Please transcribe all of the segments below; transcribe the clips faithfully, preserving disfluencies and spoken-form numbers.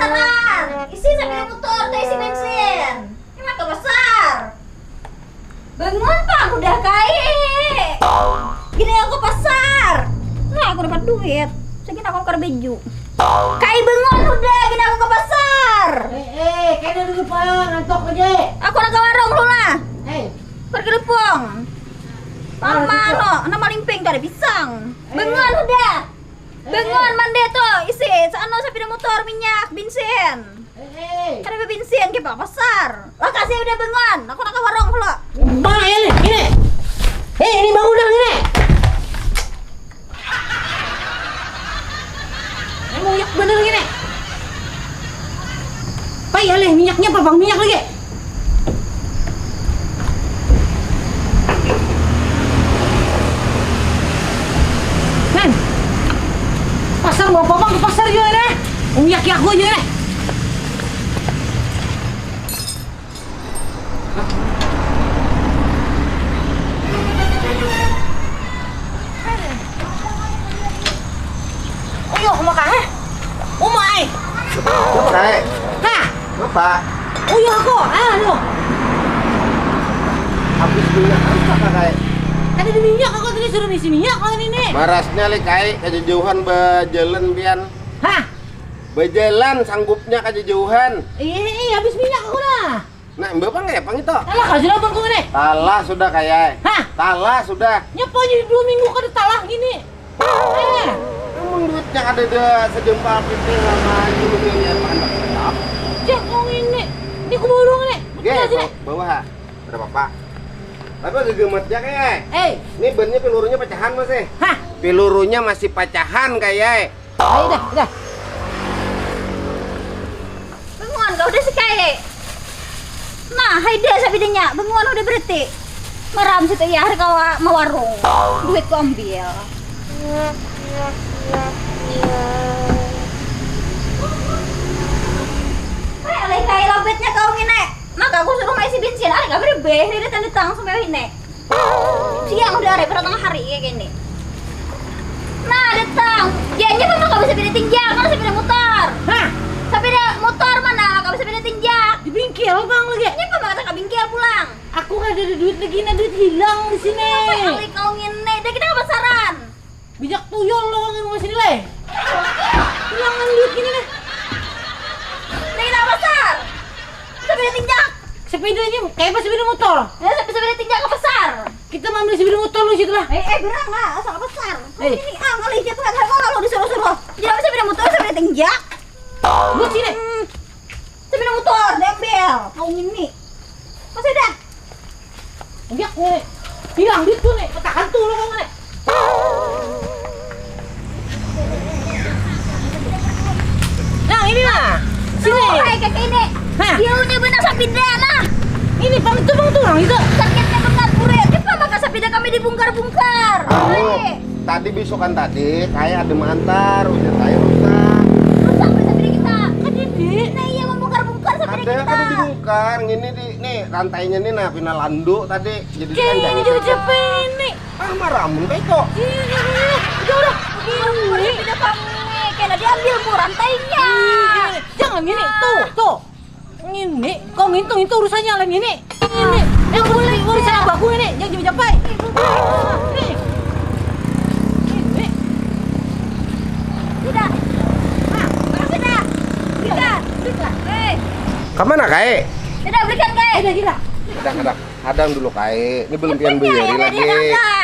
Pasaran, isi sapida motor, teh isi bensin. Emang ke pasar. Bangun pang, hudah kai. Gini aku ke pasar. Nah, aku dapat duit. Segini aku nukar baju. Kai bangun hudah, gini aku ke pasar. Eh, eh, kena dulu pang, ngantuk aja. Aku nak ke warung dulu lah. Eh. Pergi lupung. Pang mana? Nama limping tadi pisang. Eh. Bangun hudah. Bangun, mandi tuh, isi, seanu sapida motor, minyak, bensin. Hei. Kada bensin, kita pasar. Lah, kasih udah bangun, aku nak ke warung dulu. Bang, ya nih, ini. Hei, ini bangun dong, ini. Ini minyak bener gini. Pak, ya leh, minyaknya apa, Bang? Minyak lagi. Hen. Pasar mau apa, Bang? Ke pasar juga deh. Minyak ya aku aja deh. Uyuh, maka, heh. Umai. Kenapa, Kai? Hah? Kenapa? Uyuh aku, ah, aduh. Habis minyak apa, Kai? Tadi di minyak, aku tadi suruh isi minyak lawan ini. Marasnya, leh, Kai, kajauhan bajalan pian. Hah? Bajalan sanggupnya kajauhan. Iya, iya, habis minyak aku nah. Nah, mbak pang kaya pang itu. Talah kah sudah bangku ini? Talah sudah, Kai. Hah? Talah sudah. Nyapa aja dua minggu kada talah gini. Eh. Emang duitnya kada ada sejempal piting sama jurusnya ya, makan tetap. Cek kau ini. Ini aku borong ini. Oke, betul aja. Bawa, ha. Ada apa-apa. Tapi agak gemet ya, Kai. Eh. Ini bannya pelurunya pecahan masih. Hah? Pelurunya masih pecahan, Kai. Ayo dah, dah. Bangun kau udah si Kai. Nah, hai dah sabidanya. Bangun udah berarti. Maram situ ya, hari kawa mawarung. Duit ku ambil. Hai, alai Kai lobetnya kau ngini. Maka aku suruh maisi bensin. Alai kau beribeh, datang-datang sampai ini. Siang udah hari, pada tengah hari kayak gini. Nah, datang. Janji mama kau bisa pindah tinjak, mana sepeda motor? Hah? Sepeda motor mana kau bisa pindah tinjak? Di bingkil bang lagi. Nyapa mama tak bingkil pulang? Aku kada ada duit lagi, nah duit hilang di sini. Apa yang kau ngini? Dah kita ke pasaran. Bijak tuyul lo kan rumah sini leh. Hilangan duit gini nih. Dah kita ke pasar. Sepeda tinjak. Sepedanya kayak apa sepeda motor? Ya, sepeda tinjak ke pasar. Kita mau beli sepeda motor lu situ lah. Eh, eh, berang lah, asal ke pasar. Eh. Ini ah, ngalih jatuh kan kalau disuruh-suruh. Jadi apa sepeda motor, sepeda tinjak? Lu sini. Hmm. Sepeda motor diambil. Kau ini. Masih dah. Biak nih. Hilang duit tuh nih, petakan tuh lo kau nih. Nah, ini nah. Sini. Tuh, hai, kakek ini. Hah? Dia udah benar sapida nah. Ini pang itu pang tuh orang itu. Sakitnya benar pure. Kenapa maka sapida kami dibungkar-bungkar? Anu, hai. Tadi bisukan tadi, kayak ada mantar, ujar kayak rusak. Rusak, rusak sapida kita. Kan ini. Nah, iya membungkar-bungkar sapida kita. Ada, ada dibungkar. Ini di, nih, rantainya nih, nah, pina landu tadi. Jadi kayak ini juga capek ini. Ah, marah amun kayak itu. Iya, iya, iya. Udah, udah. Ini. Tidak kami. Kena diambil bu rantainya. Iya, iya. Jangan ini. Tuh, tuh. Ini, kau ngintung itu urusannya lain ini. Ini. Yang boleh urusan abahku ini. Jangan japai. Ini. Ini. Tidak. Nah, sudah. Tidak. Tidak. Hei. Kamana, Kai? Tidak, berikan, Kai. Tidak, tidak. Kadang, kadang. Hadang dulu, Kai. Ini belum pian bayari lagi.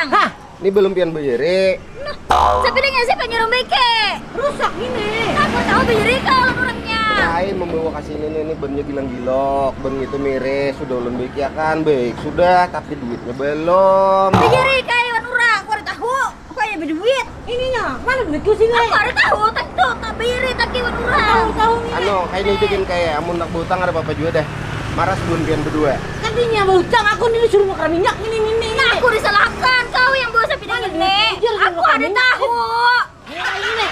Hah? Ini belum pian bayari. Nah, sepedanya siapa nyuruh baiki? Rusak ini. Aku tahu bayari kalau orangnya. Kai membawa ke sini nih, ini bannya bilang gilok, ban itu miris, sudah ulun baiki akan baik sudah, tapi duitnya belum. Bayari, Kai, wan urang, aku ada tahu. Aku ada berduit. Ininya, mana duitku sini? Aku ada tahu, tak itu, tak bayari, tak kiwan urang. Tahu, tahu nih. Anu, kayak ini bikin kayak, amun nak berutang ada apa-apa juga dah. Maras buhan pian berdua. Kan dia yang berutang, aku nih disuruh nukar minyak, ini, ini, ini. Nah, aku disalahkan, kau yang bawa sapi dengan ini. Aku ada tahu. Ini, ini.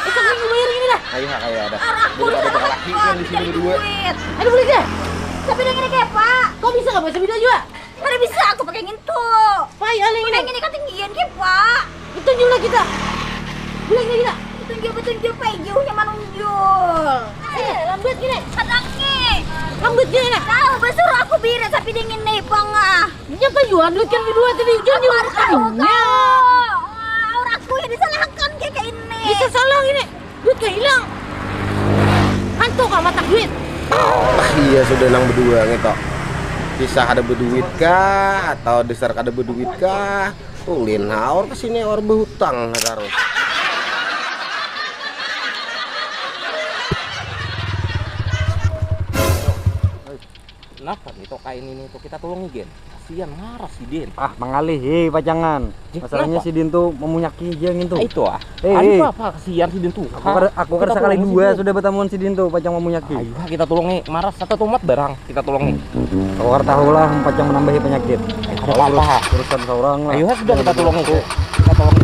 Itu aku yang bayar ini dah. Ayo, kayak ada. Arah aku disalahkan, tidak duit. Aduh, boleh deh. Sapi dengan ini kayak apa? Kau bisa nggak bawa sapi juga? Kada bisa, aku pakai ngintu. Pai, aling ini. Pakai ini ketinggian, ki, Pak. Betunjul lah kita. Bulik lah kita. Betunjul, betunjul, Pak. Jauhnya manunjul. Eh, lambat gini. Kadang ni. Lambat gini nah. Tahu basuruh aku birit tapi dingin nih pang ah. Nyapa jua duit kan berdua tadi hujan. Aku juga tahu kau. Wah, orang aku yang disalahkan kayak ini. Bisa salah gini. Duit gak hilang. Hantu kah mata duit? Ah, iya sudah nang berdua gitu. Kisah ada berduit kah atau dasar kada berduit kah? Ulin haur ke sini haur berhutang terus. Napa nih tokai ini tuh kita tolongi gen. Kasihan marah si Din. Ah, mangalihi pacangan. Masalahnya si Din tuh memunyaki dia gitu. Ah, itu ah. Eh, anu eh. Apa kasihan si Din tuh. Aku kada, aku kada sekali dua sudah bertamuan si Din tuh pacang memunyaki. Ayo kita tolongi marah satu tumat barang. Kita tolongi. Aku kada tahu lah, pacang menambahi penyakit. Ada apa? Urusan seorang lah. Ayo sudah kita tolongi. Kita tolongi.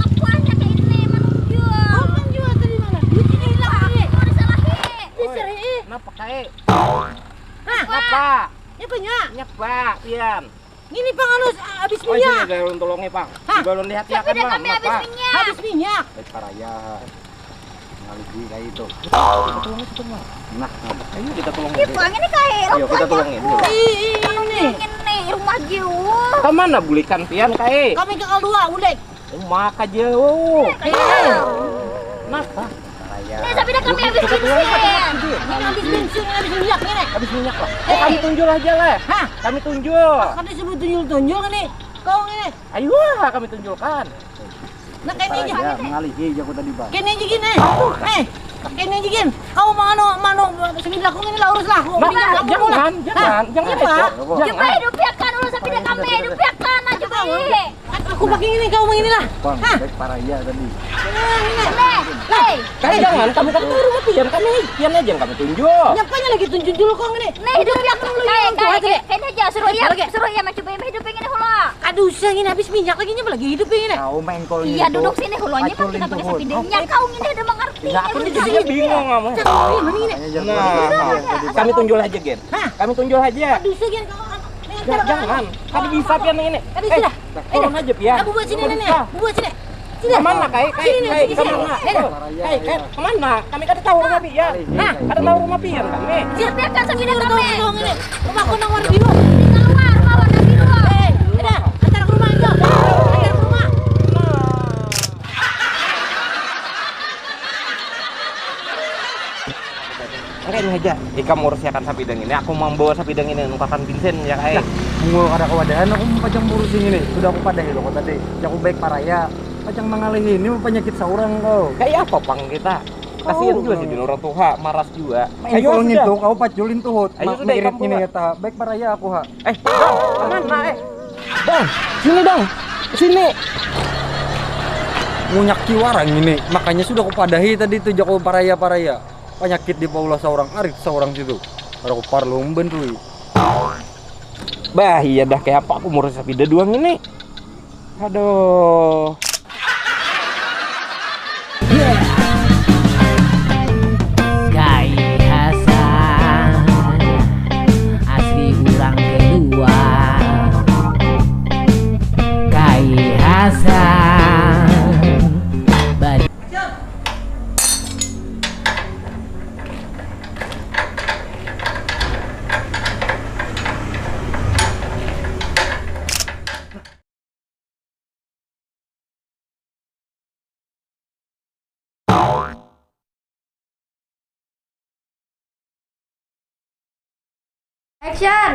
Aku hanya kayak ini menunjuk. Kamu menjual tadi mana? Duit ini hilang ini. Aku disalahi. Disalahi. Kenapa kayak? Hah? Kenapa? Nyapanya? Nyapa, Pian. Ini pang anu habis minyak. Sini ada ulun tolongi pang. Hah? Di balon lihat ya kan. Tapi kami habis minyak. Habis minyak. Baik paraya. Ngaligi kayak itu. Nah, ayo kita tolong. Iya, Bang, ini kayak. Ayo kita tolongin dulu. Ini rumah jiwa. Ke mana bulikan pian kayak? Kami ke dua, ulik. Rumah aja. Iya. Kenapa? Ini tapi dah kami habis bensin. Ini habis bensin, ini habis minyak ini. Habis minyak lah. Eh, kami tunjul aja lah. Hah? Kami tunjul. Kami sebut tunjul-tunjul ini. Kau ini. Ayo, kami tunjulkan. Nah, kayaknya aja. Ya, mengalihi aja aku tadi, Bang. Kayaknya aja gini. Eh, kayaknya aja gini. Kau mau anu, mau anu, sini lah, aku ini lah, urus lah. Aku pinjam kamu lah. Jangan, jangan, jangan. Coba hidup ya kan, urus tapi dia kami hidup ya kan, aja baik. Aku pakai ini, kau mau ini lah. Bang, baik paraya tadi. Nah, ini. Hei. Kau jangan, kamu kan tahu rumah pian, kami pian aja yang kami tunjuk. Nyapanya lagi tunjuk dulu kau ini. Nih, hidup ya kan, kayak, kayak, kayak, kayaknya aja suruh ya, suruh ya, coba hidup yang ini hula. Kada usah, ini habis minyak lagi, nyapa lagi hidup ini. Kau mengkol. Iya, duduk sini hulunya, kan kita pakai sepidangnya. Kau ini ada mengerti. Iya, aku ini jadinya bingung kamu. Nah, kami tunjul aja, Gen. Hah? Kami tunjul aja. Kada usah, Gen. Jangan, kada bisa pian ini. Kada usah. Turun aja pian. Buat sini nih. Buat sini. Sini. Kemana, Kai? Kai, Kai, kemana? Kai, Kai, kemana? Kami kada tahu rumah pian. Hah? Kada tahu rumah pian kami. Siap ya, Kak, sambil kami. Rumahku nomor biru. Di keluar, rumah warna biru. Eh, udah, antar ke rumah itu. Antar ke rumah. Oke, ini aja. Ikam urus ya kan sapidang ini. Aku membawa sapidang ini nukarkan bensin ya, Kai. Nah, mungul kada kawadahan aku mempajang burus ini. Sudah aku padahi lo tadi. Aku baik paraya. Pacang mangalihi ini penyakit seorang kau. Kayak apa pang kita? Kasihan juga sih orang tuha, maras juga. Ayo sudah. Itu kau paculin tuh, Hut. Ayo sudah, ikam ini ya ta. Baik paraya aku ha. Eh, Bang, kemana eh? Bang, sini dong. Sini. Munyak kiwarang ini, makanya sudah kupadahi tadi tuh jako paraya-paraya. Penyakit di paulah seorang arit seorang situ. Ada kupar lumben tuh. Bah, iya dah kayak apa aku murus sapida doang ini. Aduh. Kai Hasan asli urang kedua. Kai Hasan. Action.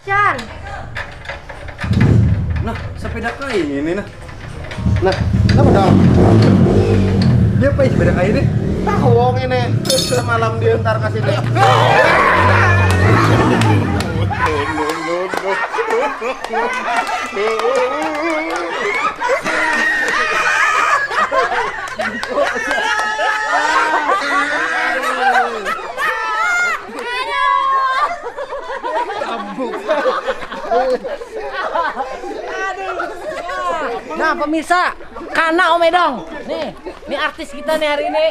Chan. Nah, sepeda kain ini nah. Nah, kenapa dong? Dia apa sepeda kain ini? Tahu wong ini semalam diantar ke sini. Tambuk. Nah, pemirsa, kana Om Edong. Nih, ini artis kita nih hari ini.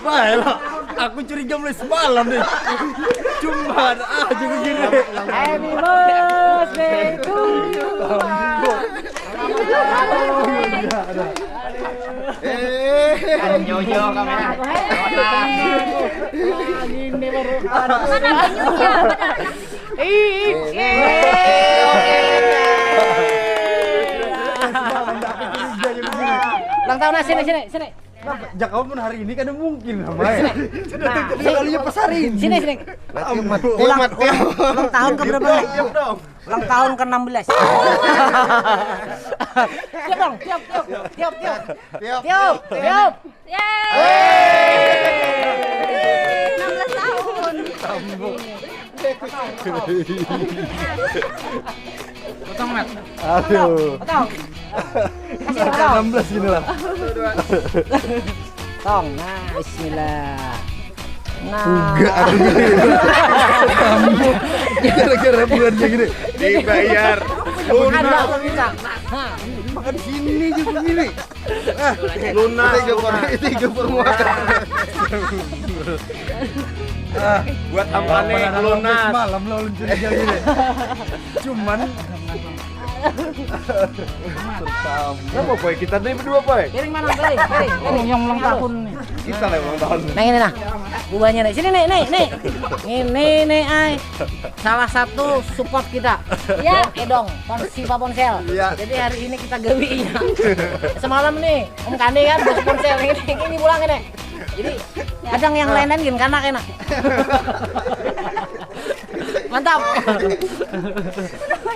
Wah, elok. Aku curiga mulai semalam nih. Cuman ah juga gini. Happy birthday to you. Eh, ada nyoyo kamera. Mana banyunya? Mana? Ulang tahun, nah, sini, sini, sini. Jakawan pun hari ini kada mungkin namanya. Sudah nah, sekalinya pesarin. Sini, sini. Ulang, ulang, ulang tahun ke berapa? Ulang tahun ke enam belas. Tiup dong, tiup, tiup, tiup, tiup. Tiup, tiup. Yeay. enam belas tahun. Potong, Mat. Aduh. Potong. Kasih potong. enam belas gini lah. Tong, nah, bismillah. Nah. Enggak, aku gini. Gara-gara bukan kayak gini. Dibayar. Lunak. Makan sini aja begini. Ah, lunak. Itu juga permuatan. Ah, buat apa nih lunak? Malam lo luncur gini. Cuman Kenapa boy? Kita nih berdua boy. Piring mana? Piring, piring, piring. Yang ulang tahun nih. Kita lah ulang tahun. Nah ini nah. Buahnya nih. Sini nih, nih, nih. Ini nih ay. Salah satu support kita. Ya, Edong, Siva Ponsel. Ya. Jadi hari ini kita gawi iya. Semalam nih, Om Kani kan bos ponsel ini, ini pulang ini. Jadi kadang yang lain-lain gini karena kena. Mantap.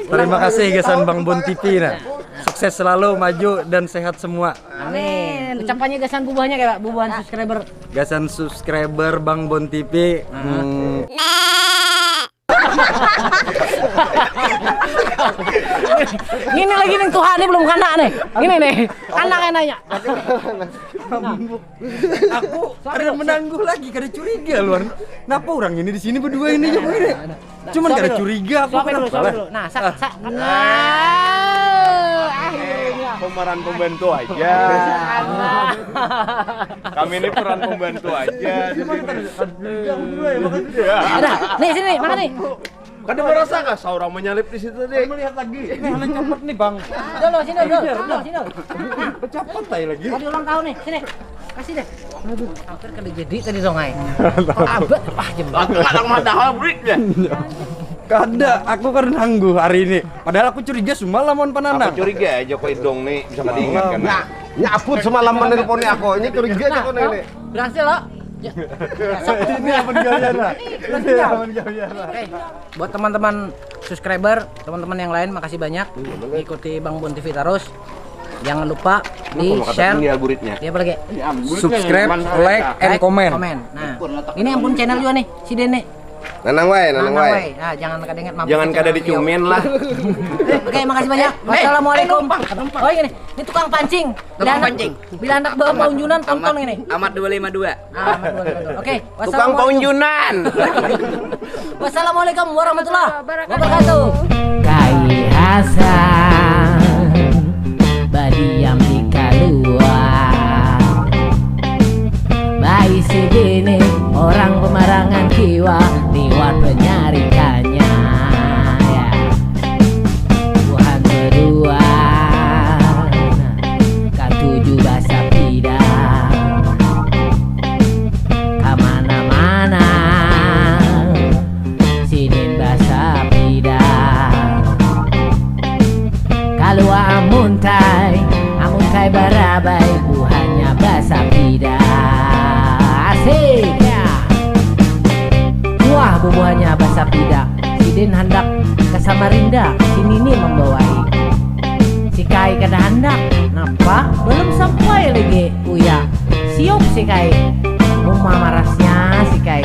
Terima kasih gasan Bang Bon T V nah. Sukses selalu, maju dan sehat semua. Amin. Ucapannya gasan bubuhannya kayak bubuhan subscriber. Gasan subscriber Bang Bon T V. Hmm. Ini lagi nih Tuhan ini belum kena nih. Ini nih. Anak yang nanya. Aku ada menangguh lagi, kada curiga luar. Kenapa orang ini di sini berdua ini aja begini? Cuman kada curiga aku. Suapin dulu, suapin dulu. Nah, sak, sak. Nah, akhirnya. Pemeran pembantu aja. Kami ini peran pembantu aja. Ada. Nih sini, makan nih. Kada merasa kah seorang menyalip di situ deh? Melihat lagi. Ini hal yang copot nih bang. Dulu sini dulu. Dulu sini. Copot aja lagi. Tadi ulang tahun nih, sini. Kasih deh. Aduh, hampir kada jadi tadi dong ay. Abah, wah jembatan. Aku kadang mata habrik deh. Kada, aku kan nangguh hari ini. Padahal aku curiga semua lamun pananang. Aku curiga aja kok idong nih bisa kadingat kan. Nah, nyabut semalam menelpon aku. Ini curiga aja kok nih. Berhasil loh. Ini apa galian lah? Ini apa galian lah? Buat teman-teman subscriber, teman-teman yang lain makasih banyak ikuti Bang Bon T V terus. Jangan lupa di share. Ini alburitnya. Dia apa lagi? Subscribe, like, and comment. Nah, ini ampun channel juga nih, si Dene. Nanang wae, nanang wae. Nah, jangan kada ingat mampir. Jangan kada dicumin lah. Oke, makasih banyak. Wassalamualaikum. Oh, ini, ini tukang pancing. Tukang pancing. Bila anak bawa paunjunan tonton ini. Amat dua lima dua. Oke, tukang paunjunan. Wassalamualaikum warahmatullahi wabarakatuh. Kai Hasan badiam di kaluar. Baisi bini orang pemarangan kiwa liwat penyarikannya. Ya. Tuhan berdua katuju basapida kamana-mana. Sidin basapida kalua amuntai amuntai barabai buhannya basapida. Asik ya. Wah bubuhannya basapida. Sidin handak ke Samarinda, si Nini membawai. Si Kai kada handak, napa? Belum sampai lagi. Uya, siup si Kai. Uma marasnya si Kai.